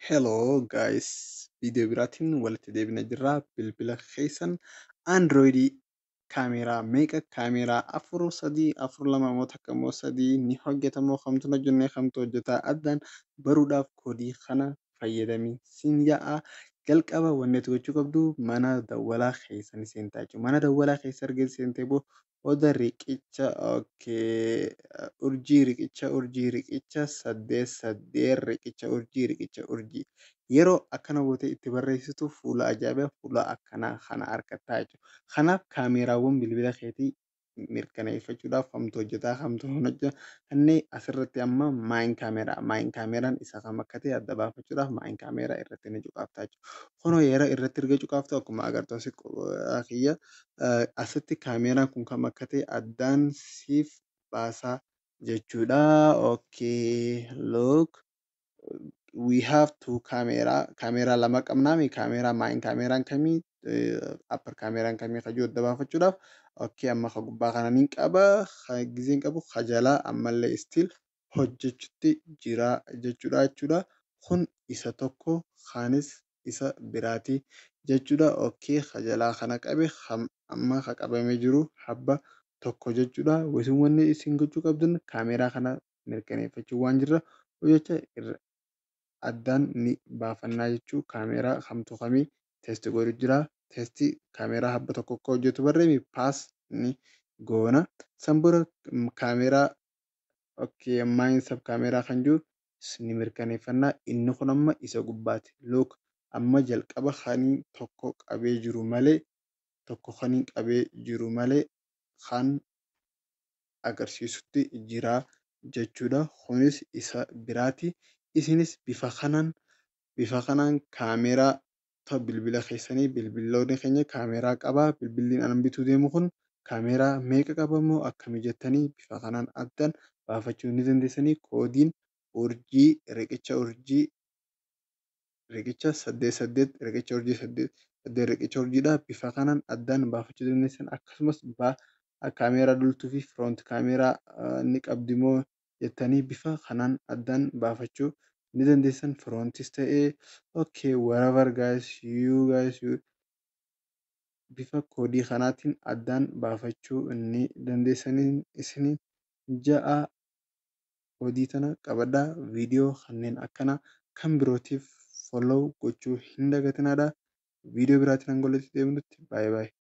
Hello guys, viidiyoo biraatiin walitti deebinee jirra. Bilbila keessan Androidii kaameeraa meeqa? Kaameeraa afur, sadii, afur, lama moo takka moo sadii ni hojjetamoo, kamtu hin hojjenne, kamtu hojjetaa addaan baruudhaaf koodii kana fayyadamii siin yaa'a. Jalqaba wanni ati gochuu qabdu mana dawwalaa keessa ni seentaa jechuudha. Mana dawwalaa keessa erga seentee booda riqicha, okay, urjii riqicha urjii riqicha 8 8 riqicha urjii riqicha urjii yeroo akkana gootee itti barreessitu fuula ajaa'ibaa fuula akkanaa kana argattaa jechuudha. Kanaaf kaameeraawwan bilbila keetii mirkaneeffachuudhaaf kamtu hojjetaa, kamtu hin hojjenne, asirratti amma main camera, main kaameeraan isa kam akka ta'e adda baafachuudhaaf main camera irratti ni cuqaaftaa jechuudha. Kunoo yeroo irratti erga cuqaaftu akkuma agartu asi kiyya asitti kaameeraan kun kam akka ta'e addaan siif baasaa jechuudha. Okay, look, we have two camera, kaameeraa lama qabnaami. Kaameeraa main kaameeraan kamii, upper kaameeraan kamii kajuu adda baafachuudhaaf, okay, amma ka gubbaa kana niin qaba, gizeen qabu ka jalaa ammallee still hojjechutti jira jechuudha. Kun isa tokko, kaanis isa biraati jechuudha. Okay, ka jalaa kana qabe, amma ka qabamee jiru habba tokko jechuudha. Isin wanni isin gochuu qabdan kaameeraa kana mirkaneeffachuu waan jirra hojjecha irra addaan ni baafannaa jechuu. Kaameeraa kamtu kamii test godhu jira. Test kaameeraa habba tokko akka hojjetu barreemi pass ni goona. San booda kaameeraa, okay, main sub kaameeraa kan jiru ni mirkaneeffannaa. Inni kun amma isa gubbaati. Look, amma jalqaba kanii tokko qabee jiru malee, tokko kanii qabee jiru malee kan agarsiisutti jira jechuudha. Kunis isa biraati. Isinis bifa kanaan kaameeraa bilbila keessanii, bilbiloonni keenya kaameeraa qabaa, bilbilli an bituu deemu kun kaameeraa meeqa qaba moo akkami jettanii bifa kanaan addaan baafachuu ni dandeessanii. Koodiin urjii riqicha urjii riqicha 8 8 riqicha urjii 8 8 riqicha urjiidha. Bifa kanaan addaan baafachuu dandeessan. Akkasumas kaameeraa dultuu fi front kaameeraa ni qabdi moo jettanii bifa kanaan addaan baafachuu ni dandeessan. Frontis ta'ee, okay, whatever guys, you guys, you bifa koodii kanaatiin addaan baafachuu ni dandeessanii. Isinii ja'a, koodii tana qabadhaa. Viidiyoo kanneen akkanaa kan birootiif follow gochuu hin dagatinaadha. Viidiyoo biraatiin hanga walitti deebinutti, baay'ee baay'ee.